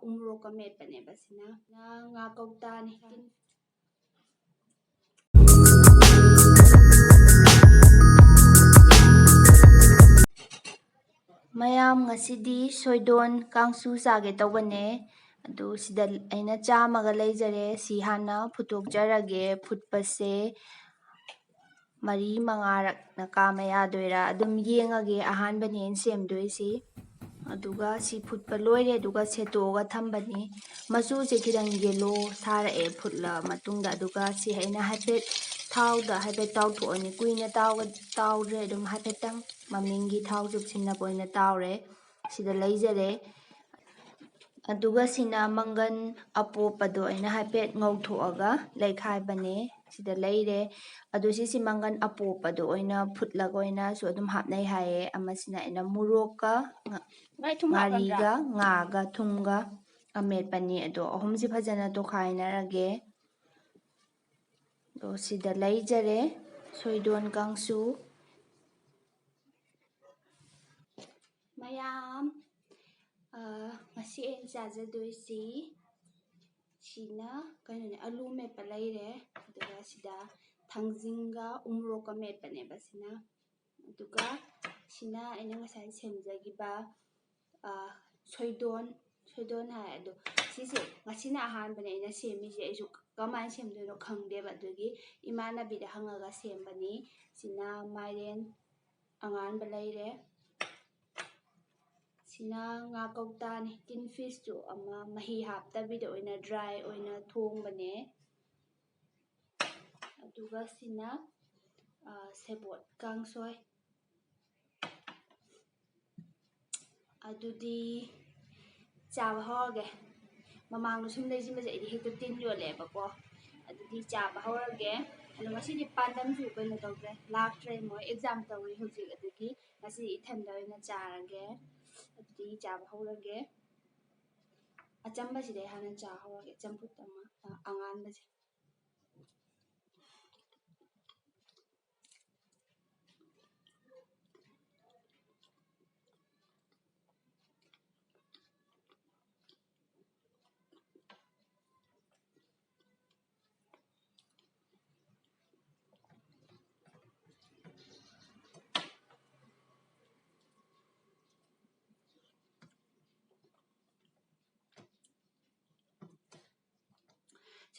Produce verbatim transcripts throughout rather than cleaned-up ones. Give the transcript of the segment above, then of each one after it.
ꯎꯃꯣꯔꯣꯛꯀ ꯃꯦꯠꯄꯅꯦꯕ ꯁꯤꯅ꯫ ꯉꯥ ꯀꯧꯇꯥꯅꯤ꯫ ꯃꯌꯥꯝ, ꯉꯁꯤꯗꯤ ꯁꯣꯏꯗꯣꯟ ꯀꯥꯡꯁꯨ ꯆꯥꯒꯦ ꯇꯧꯕꯅꯦ꯫ ꯑꯗꯨ ꯁꯤꯗ ꯑꯩꯅ ꯆꯥꯝꯃꯒ ꯂꯩꯖꯔꯦ꯫ ꯁꯤ ꯍꯥꯟꯅ ꯐꯨꯠꯇꯣꯛꯆꯔꯒꯦ꯫ ꯐꯨꯠꯄꯁꯦ ꯃꯔꯤ ꯃꯉꯥꯔꯛꯅ ꯀꯥꯝꯃ ꯌꯥꯗꯣꯏꯔꯥ ꯑꯗꯨꯝ ꯌꯦꯡꯉꯒꯦ꯫ ꯑꯍꯥꯟꯕꯅꯦ ꯑꯩꯅ ꯁꯦꯝꯗꯣꯏꯁꯤ꯫ ꯑꯗꯨꯒ ꯁꯤ ꯐꯨꯠꯄ ꯂꯣꯏꯔꯦ꯫ ꯑꯗꯨꯒ ꯁꯦꯠꯇꯣꯛꯑꯒ ꯊꯝꯕꯅꯤ꯫ ꯃꯆꯨꯁꯦ ꯈꯤꯇꯪ ꯌꯦꯜꯂꯣ ꯁꯥꯔꯛꯑꯦ ꯐꯨꯠꯂ ꯃꯇꯨꯡꯗ꯫ ꯑꯗꯨꯒ ꯁꯤ ꯑꯩꯅ ꯍꯥꯏꯐꯦꯠ ꯊꯥꯎꯗ ꯍꯥꯏꯐꯦꯠ ꯇꯥꯎꯊꯣꯛꯑꯅꯤ꯫ ꯀꯨꯏꯅ ꯇꯥꯎꯒ-, ꯇꯥꯎꯗ꯭ꯔꯦ꯫ ꯑꯗꯨꯝ ꯍꯥꯏꯐꯦꯠꯇꯪ ꯃꯃꯤꯡꯒꯤ ꯊꯥꯎ ꯆꯨꯞꯁꯤꯟꯅꯕ ꯑꯣꯏꯅ ꯇꯥꯎꯔꯦ꯫ ꯁꯤꯗ ꯂꯩꯖꯔꯦ꯫ ꯑꯗꯨꯒ ꯁꯤꯅ ꯃꯪꯒꯟ ꯑꯄꯣꯞꯄꯗꯣ ꯑꯩꯅ ꯍꯥꯏꯐꯦꯠ ꯉꯧꯊꯣꯛꯑꯒ ꯂꯩꯈꯥꯏꯕꯅꯦ꯫ ꯁꯤꯗ ꯂꯩꯔꯦ꯫ ꯑꯗꯨ ꯁꯤꯁꯤ ꯃꯪꯒꯟ ꯑꯄꯣꯞꯄꯗꯣ ꯑꯣꯏꯅ ꯐꯨꯠꯂꯒ ꯑꯣꯏꯅꯁꯨ ꯑꯗꯨꯝ ꯍꯥꯞꯅꯩ ꯍꯥꯏꯌꯦ꯫ ꯑꯃꯁꯤꯅ ꯑꯩꯅ ꯃꯣꯔꯣꯛꯀ ꯉ-, ꯉꯥꯏ ꯊꯨꯝ ꯍꯥꯞꯄꯟꯗ꯭ꯔꯥ? ꯉꯥꯔꯤꯒ ꯉꯥꯒ ꯊꯨꯝꯒ ꯑꯃꯦꯠꯄꯅꯤ꯫ ꯑꯗꯣ ꯑꯍꯨꯝꯁꯤ ꯐꯖꯅ ꯇꯣꯈꯥꯏꯅꯔꯒꯦ꯫ ꯑꯗꯣ ꯁꯤꯗ ꯂꯩꯖꯔꯦ ꯁꯣꯏꯗꯣꯟ ꯀꯥꯡꯁꯨ꯫ ꯃꯌꯥꯝ, ꯑ, ꯉꯁꯤ ꯑꯩꯅ ꯆꯥꯖꯗꯣꯏꯁꯤ ꯁꯤꯅ ꯀꯩꯅꯣꯅꯦ, ꯑꯂꯨ ꯃꯦꯠꯄ ꯂꯩꯔꯦ, ꯑꯗꯨꯒ ꯁꯤꯗ ꯊꯥꯡꯖꯤꯡꯒ ꯎꯃꯣꯔꯣꯛꯀ ꯃꯦꯠꯄꯅꯦꯕ ꯁꯤꯅ꯫ ꯑꯗꯨꯒ ꯁꯤꯅ ꯑꯩꯅ ꯉꯁꯥꯏ ꯁꯦꯝꯖꯈꯤꯕ, ꯑ, ꯁꯣꯏꯗꯣꯟ, ꯁꯣꯏꯗꯣꯟ ꯍꯥꯏ ꯑꯗꯣ꯫ ꯁꯤꯁꯦ ꯉꯁꯤꯅ ꯑꯍꯥꯟꯕꯅꯦ ꯑꯩꯅ ꯁꯦꯝꯃꯤꯁꯦ꯫ ꯑꯩꯁꯨ ꯀꯃꯥꯏꯅ ꯁꯦꯝꯗꯣꯏꯅꯣ ꯈꯪꯗꯦꯕ, ꯑꯗꯨꯒꯤ ꯏꯃꯥꯟꯅꯕꯤꯗ ꯍꯪꯉꯒ ꯁꯦꯝꯕꯅꯤ꯫ ꯁꯤꯅ ꯃꯥꯏꯔꯦꯟ ꯑꯉꯥꯟꯕ ꯂꯩꯔꯦ꯫ ꯁꯤꯅ ꯉꯥ ꯀꯧꯇꯥꯅꯤ꯫ ꯇꯤꯟ ꯐꯤꯁꯇꯨ ꯑꯃ ꯃꯍꯤ ꯍꯥꯞꯇꯕꯤꯗ ꯑꯣꯏꯅ dry ꯑꯣꯏꯅ ꯊꯣꯡꯕꯅꯦ꯫ ꯑꯗꯨꯒ ꯁꯤꯅ, ꯑ, ꯁꯦꯕꯣꯠ ꯀꯥꯡꯁꯣꯏ꯫ ꯑꯗꯨꯗꯤ ꯆꯥꯕ ꯍꯧꯔꯒꯦ꯫ ꯃꯃꯥꯡꯗ ꯁꯨꯝ ꯂꯩꯁꯤꯟꯕꯁꯦ ꯑꯩꯗꯤ ꯍꯦꯛꯇ ꯇꯤꯟ ꯌꯣꯠꯂꯦꯕꯀꯣ꯫ ꯑꯗꯨꯗꯤ ꯆꯥꯕ ꯍꯧꯔꯒꯦ꯫ ꯑꯗꯣ ꯉꯁꯤꯗꯤ ꯄꯥꯟꯗꯝꯁꯨ ꯀꯩꯅꯣ ꯇꯧꯗ꯭ꯔꯦ, ꯂꯥꯛꯇ꯭ꯔꯦ, ꯃꯣꯏ exam ꯇꯧꯔꯤ ꯍꯧꯖꯤꯛ꯫ ꯑꯗꯨꯒꯤ ꯉꯁꯤꯗꯤ ꯏꯊꯟꯗ ꯑꯣꯏꯅ ꯆꯥꯔꯒꯦ꯫ ꯑꯗꯨꯗꯤ ꯆꯥꯕ ꯍꯧꯔꯒꯦ꯫ ꯑꯆꯝꯕꯁꯤꯗꯩ ꯍꯥꯟꯅ ꯆꯥ ꯍꯧꯔꯒꯦ, ꯆꯝꯐꯨꯠ ꯑꯃ, ꯑ, ꯑꯉꯥꯟꯕꯁꯦ꯫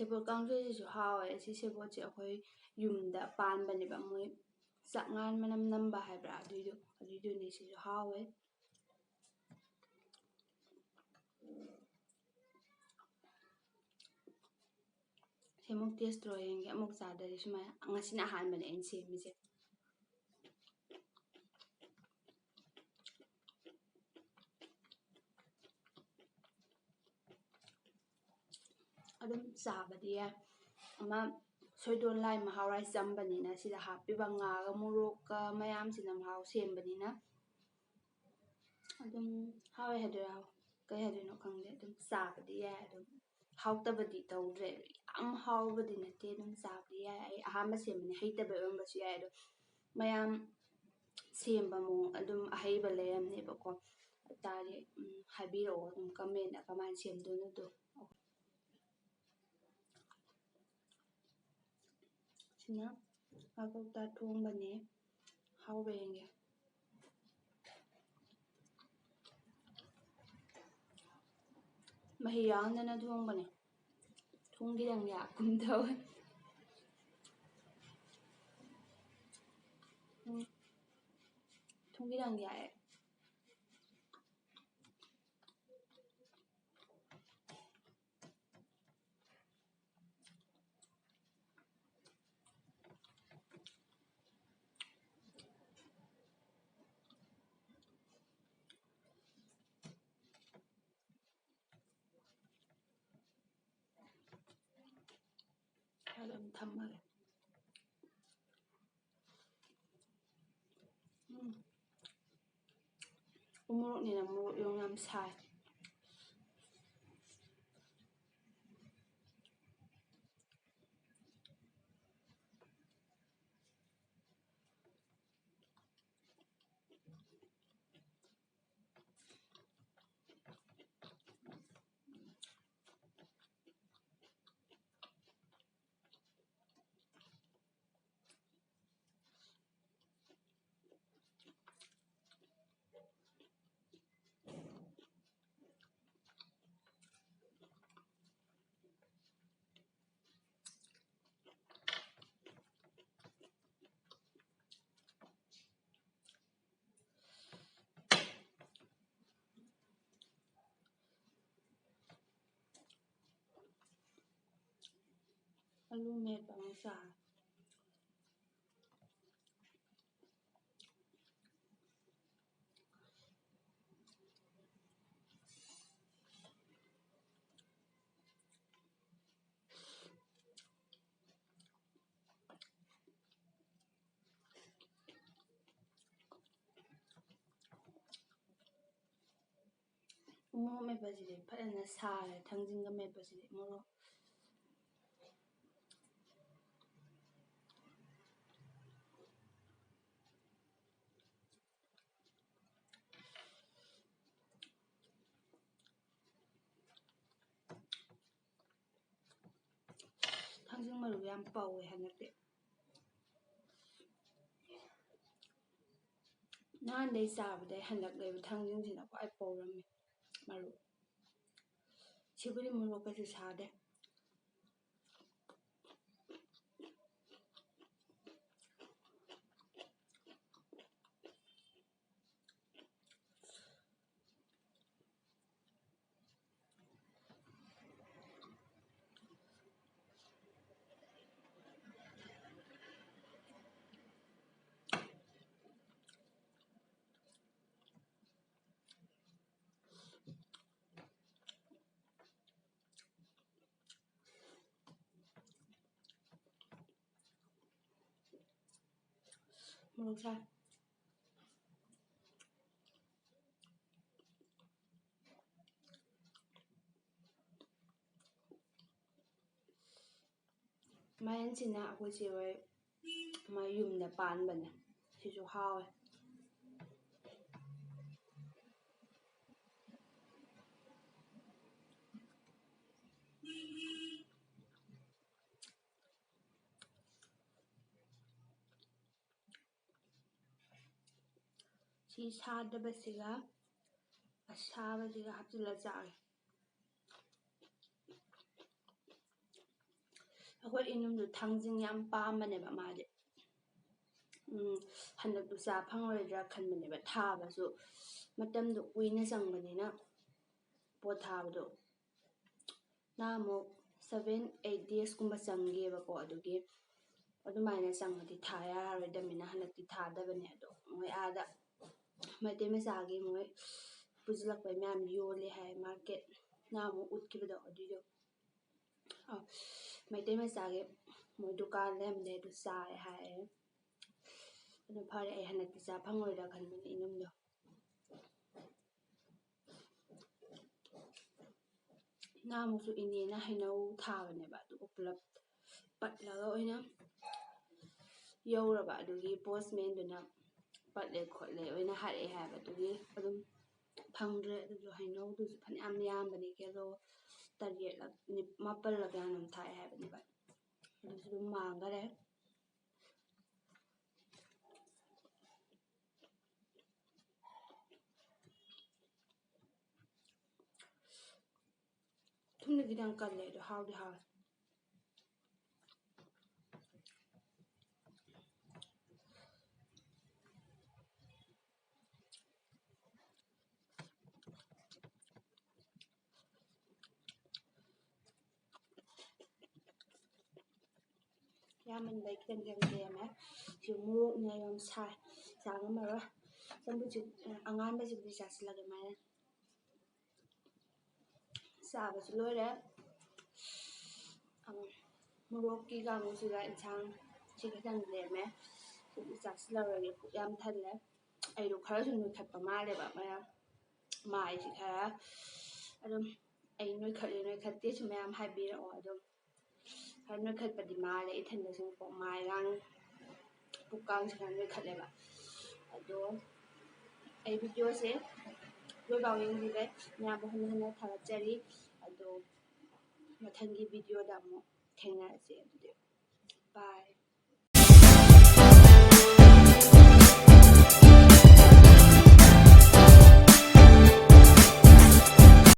ꯁꯦꯕꯣꯠ ꯀꯥꯡꯁꯣꯏꯁꯤꯁꯨ ꯍꯥꯎꯋꯦ꯫ ꯑꯁꯤ ꯁꯦꯕꯣꯠꯁꯦ ꯑꯩꯈꯣꯏ ꯌꯨꯝꯗ ꯄꯥꯟꯕꯅꯦꯕ, ꯃꯣꯏ ꯆꯥꯛꯉꯥꯟ ꯃꯅꯝ ꯅꯝꯕ ꯍꯥꯏꯕ꯭ꯔꯥ, ꯑꯗꯨꯏꯗꯣ, ꯑꯗꯨꯏꯗꯨꯅꯦ꯫ ꯁꯤꯁꯨ ꯍꯥꯎꯋꯦ꯫ ꯁꯤ ꯑꯃꯨꯛ taste ꯇꯧꯔ ꯌꯦꯡꯒꯦ꯫ ꯑꯃꯨꯛ ꯆꯥꯗ꯭ꯔꯗꯤ ꯁꯨꯃꯥꯏꯅ꯫ ꯉꯁꯤꯅ ꯑꯍꯥꯟꯕꯅꯦ ꯑꯩꯅ ꯁꯦꯝꯃꯤꯁꯦ꯫ ꯑꯗꯨꯝ ꯆꯥꯕꯗꯤ ꯌꯥꯏ꯫ ꯑꯃ ꯁꯣꯏꯗꯣꯟ ꯂꯥꯏ ꯃꯍꯥꯎ ꯂꯥꯏ ꯆꯝꯕꯅꯤꯅ, ꯁꯤꯗ ꯍꯥꯞꯄꯤꯕ ꯉꯥꯒ ꯃꯣꯔꯣꯛꯀ ꯃꯌꯥꯝꯁꯤꯅ ꯃꯍꯥꯎ ꯁꯦꯝꯕꯅꯤꯅ ꯑꯗꯨꯝ ꯍꯥꯎꯋꯦ ꯍꯥꯏꯗꯣꯏꯔꯥ, ꯀꯩ ꯍꯥꯏꯗꯣꯏꯅꯣ ꯈꯪꯗꯦ꯫ ꯑꯗꯨꯝ ꯆꯥꯕꯗꯤ ꯌꯥꯏ꯫ ꯑꯗꯨꯝ ꯍꯥꯎꯇꯕꯗꯤ ꯇꯧꯗ꯭ꯔꯦ꯫ ꯌꯥꯝ ꯍꯥꯎꯕꯗꯤ ꯅꯠꯇꯦ꯫ ꯑꯗꯨꯝ ꯆꯥꯕꯗꯤ ꯌꯥꯏ꯫ ꯑꯩ ꯑꯍꯥꯟꯕ ꯁꯦꯝꯕꯅꯤ, ꯍꯩꯇꯕꯩ ꯑꯣꯏꯔꯝꯕꯁꯨ ꯌꯥꯏ꯫ ꯑꯗꯣ ꯃꯌꯥꯝ ꯁꯦꯝꯕ ꯃꯑꯣꯡ ꯑꯗꯨꯝ ꯑꯍꯩꯕ ꯂꯩꯔꯝꯅꯦꯕꯀꯣ꯫ ꯑꯗꯨ ꯇꯥꯔꯗꯤ, ꯎꯝ, ꯍꯥꯏꯕꯤꯔꯛꯑꯣ ꯑꯗꯨꯝ comment ꯀꯃꯥꯏꯅ ꯁꯦꯝꯗꯣꯏꯅꯣꯗꯣ꯫ ꯁꯤꯅ ꯉꯥ ꯀꯧꯇꯥ ꯊꯣꯡꯕꯅꯦ꯫ ꯍꯥꯎꯕ꯭ꯔꯥ ꯌꯦꯡꯒꯦ꯫ ꯃꯍꯤ ꯌꯥꯎꯍꯟꯗꯅ ꯊꯣꯡꯕꯅꯦ꯫ ꯊꯨꯝ ꯈꯤꯇꯪ ꯌꯥꯛꯀꯨꯝ ꯇꯧꯋꯦ꯫ ꯎꯝ꯫ ꯊꯨꯝ ꯈꯤꯇꯪ ꯌꯥꯛꯑꯦ꯫ ꯑꯗꯨꯝ ꯊꯝꯃꯒꯦ꯫ ꯎꯝ꯫ ꯎꯃꯣꯔꯣꯛꯅꯤꯅ ꯃꯣꯔꯣꯛ ꯌꯥꯝ ꯁꯥꯏ꯫ ꯑꯂꯨ ꯃꯦꯠꯄ ꯑꯃ ꯆꯥꯔꯦ꯫ ꯎꯃꯣꯔꯣꯛ ꯃꯦꯠꯄꯁꯤꯗꯤ ꯐꯖꯅ ꯁꯥꯔꯦ, ꯊꯥꯡꯖꯤꯡꯒ ꯃꯦꯠꯄꯁꯤꯗꯤ ꯃꯣꯔꯣꯛ꯫ ꯊꯥꯡꯖꯤꯡ ꯃꯔꯨ ꯌꯥꯝ ꯄꯧꯋꯦ ꯍꯟꯗꯛꯇꯤ꯫ ꯅꯍꯥꯟꯗꯩ ꯆꯥꯕꯗꯩ ꯍꯟꯗꯛ ꯂꯩꯕ ꯊꯥꯡꯖꯤꯡꯁꯤꯅ ꯈ꯭ꯋꯥꯏ ꯄꯧꯔꯝꯃꯤ ꯃꯔꯨ꯫ ꯁꯤꯕꯨꯗꯤ ꯃꯣꯔꯣꯛ ꯀꯩꯁꯨ ꯁꯥꯗꯦ꯫ ꯃꯣꯔꯣꯛ ꯁꯥꯏ꯫ ꯃꯥꯏꯔꯦꯟꯁꯤꯅ ꯑꯩꯈꯣꯏ ꯆꯦ ꯍꯣꯏ ꯃꯥꯏ ꯌꯨꯝꯗ ꯄꯥꯟꯕꯅꯦ꯫ ꯁꯤꯁꯨ ꯍꯥꯎꯋꯦ꯫ ꯁꯤ ꯁꯥꯗꯕꯁꯤꯒ ꯑꯁꯥꯕꯁꯤꯒ ꯍꯥꯞꯆꯤꯜꯂ ꯆꯥꯒꯦ꯫ ꯑꯩꯈꯣꯏ ꯏꯅꯨꯝꯗꯣ ꯊꯥꯡꯖꯤꯡ ꯌꯥꯝ ꯄꯥꯝꯕꯅꯦꯕ ꯃꯥꯗꯤ꯫ ꯎꯝ, ꯍꯟꯗꯛꯇꯨ ꯆꯥ ꯐꯪꯉꯔꯣꯏꯗ꯭ꯔꯥ ꯈꯟꯕꯅꯦꯕ, ꯊꯥꯕꯁꯨ ꯃꯇꯝꯗꯣ ꯀꯨꯏꯅ ꯆꯪꯕꯅꯤꯅ, ꯄꯣꯠ ꯊꯥꯕꯗꯣ꯫ ꯅꯍꯥꯟꯃꯨꯛ seven eight days ꯀꯨꯝꯕ ꯆꯪꯒꯦꯕꯀꯣ꯫ ꯑꯗꯨꯒꯤ ꯑꯗꯨꯃꯥꯏꯅ ꯆꯪꯉꯗꯤ ꯊꯥ ꯌꯥꯔꯔꯣꯏꯗꯕꯅꯤꯅ ꯍꯟꯗꯛꯇꯤ ꯊꯥꯗꯕꯅꯦ꯫ ꯑꯗꯣ ꯃꯣꯏ ꯑꯥꯗ ꯃꯩꯇꯩ ꯃꯆꯥꯒꯤ ꯃꯣꯏ ꯄꯨꯁꯤꯜꯂꯛꯄꯩ ꯃꯌꯥꯝ ꯌꯣꯜꯂꯦ ꯍꯥꯏ꯫ ꯃꯥꯔꯀꯦꯠ ꯅꯍꯥꯟꯃꯨꯛ ꯎꯠꯈꯤꯕꯗꯣ ꯑꯗꯨꯏꯗꯣ꯫ ꯑ, ꯃꯩꯇꯩ ꯃꯆꯥꯒꯤ ꯃꯣꯏ ꯗꯨꯀꯥꯟ ꯂꯩꯔꯝꯗꯦ ꯑꯗꯨ ꯆꯥꯔꯦ ꯍꯥꯏꯌꯦ꯫ ꯑꯗꯨ ꯐꯔꯦ, ꯑꯩ ꯍꯟꯗꯛꯇꯤ ꯆꯥ ꯐꯪꯉꯣꯏꯗ꯭ꯔꯥ ꯈꯟꯕꯅꯦ ꯏꯅꯝꯗꯣ꯫ ꯅꯍꯥꯟꯃꯨꯛꯁꯨ ꯏꯅꯦꯅ ꯍꯩꯅꯧ ꯊꯥꯕꯅꯦꯕ, ꯑꯗꯨꯒ ꯄꯨꯂꯞ ꯄꯠꯂꯒ ꯑꯣꯏꯅ ꯌꯧꯔꯕ꯫ ꯑꯗꯨꯒꯤ ꯄꯣꯁꯃꯦꯟꯗꯨꯅ ꯄꯠꯂꯦ ꯈꯣꯠꯂꯦ ꯑꯣꯏꯅ ꯍꯥꯏꯔꯛꯑꯦ ꯍꯥꯏꯕ꯫ ꯑꯗꯨꯒꯤ ꯑꯗꯨꯝ ꯐꯪꯗ꯭ꯔꯦ꯫ ꯑꯗꯨꯁꯨ ꯍꯩꯅꯧꯗꯨꯁꯨ ꯐꯅꯌꯥꯝ ꯌꯥꯝꯕꯅꯦ, ꯀꯤꯂꯣ ꯇꯔꯦꯠꯂ ꯅꯤꯞ-, ꯃꯥꯄꯜꯂ ꯀꯌꯥꯅꯣꯝ ꯊꯥꯛꯑꯦ ꯍꯥꯏꯕꯅꯦꯕ꯫ ꯑꯗꯨꯁꯨ ꯑꯗꯨꯝ ꯃꯥꯡꯈꯔꯦ꯫ ꯊꯨꯝꯗꯤ ꯈꯤꯇꯪ ꯀꯜꯂꯦ, ꯑꯗꯣ ꯍꯥꯎꯗꯤ ꯍꯥꯎꯋꯦ꯫ ꯌꯥꯝꯃꯟꯕꯩ ꯈꯤꯇꯪ ꯈꯤꯇꯪ ꯂꯦꯝꯃꯦ꯫ ꯁꯤ ꯃꯣꯔꯣꯛꯅ ꯌꯥꯝ ꯁꯥꯏ, ꯆꯥ ꯉꯝꯃꯔꯣꯏ꯫ ꯆꯝꯐꯨꯠꯁꯤ, ꯑꯉꯥꯟꯕꯁꯤꯕꯨꯗꯤ ꯆꯥꯁꯤꯜꯂꯒꯦ ꯃꯥꯏꯅ꯫ ꯆꯥꯕꯁꯨ ꯂꯣꯏꯔꯦ꯫ ꯑꯪ, ꯃꯣꯔꯣꯛꯀꯤ ꯀꯥꯡꯉꯧꯁꯤꯒ ꯏꯟꯁꯥꯡ ꯁꯤ ꯈꯤꯇꯪ ꯂꯦꯝꯃꯦ꯫ ꯁꯤꯗꯤ ꯆꯥꯁꯤꯜꯂꯔꯣꯏꯒꯦ, ꯄꯨꯛ ꯌꯥꯝ ꯊꯜꯂꯦ꯫ ꯑꯩꯗꯣ ꯈꯔꯁꯨ ꯅꯣꯏꯈꯠꯄ ꯃꯥꯜꯂꯦꯕ, ꯃꯌꯥꯝ ꯃꯥꯏꯁꯤ ꯈꯔ ꯑꯗꯨꯝ ꯑꯩ ꯅꯣꯏꯈꯠꯂꯤ ꯅꯣꯏꯈꯠꯇꯦꯁꯨ ꯃꯌꯥꯝ ꯍꯥꯏꯕꯤꯔꯛꯑꯣ꯫ ꯑꯗꯨꯝ ꯈꯔ ꯅꯣꯏꯈꯠꯄꯗꯤ ꯃꯥꯜꯂꯦ ꯏꯊꯟꯗꯁꯨ, ꯀꯣ ꯃꯥꯏꯒꯥꯡ ꯄꯨꯛꯀꯥꯡꯁꯦ ꯈꯔ ꯅꯣꯏꯈꯠꯂꯦꯕ꯫ ꯑꯗꯣ ꯑꯩ ꯚꯤꯗꯤꯑꯣꯁꯦ ꯂꯣꯏꯐꯥꯎ ꯌꯦꯡꯕꯤꯕꯩ ꯃꯌꯥꯝꯕꯨ ꯍꯟꯅ ꯍꯟꯅ ꯊꯥꯒꯠꯆꯔꯤ꯫ ꯑꯗꯣ ꯃꯊꯪꯒꯤ ꯚꯤꯗꯤꯑꯣꯗ ꯑꯃꯨꯛ ꯊꯦꯡꯅꯔꯁꯦ꯫ ꯑꯗꯨꯗꯤ bye꯫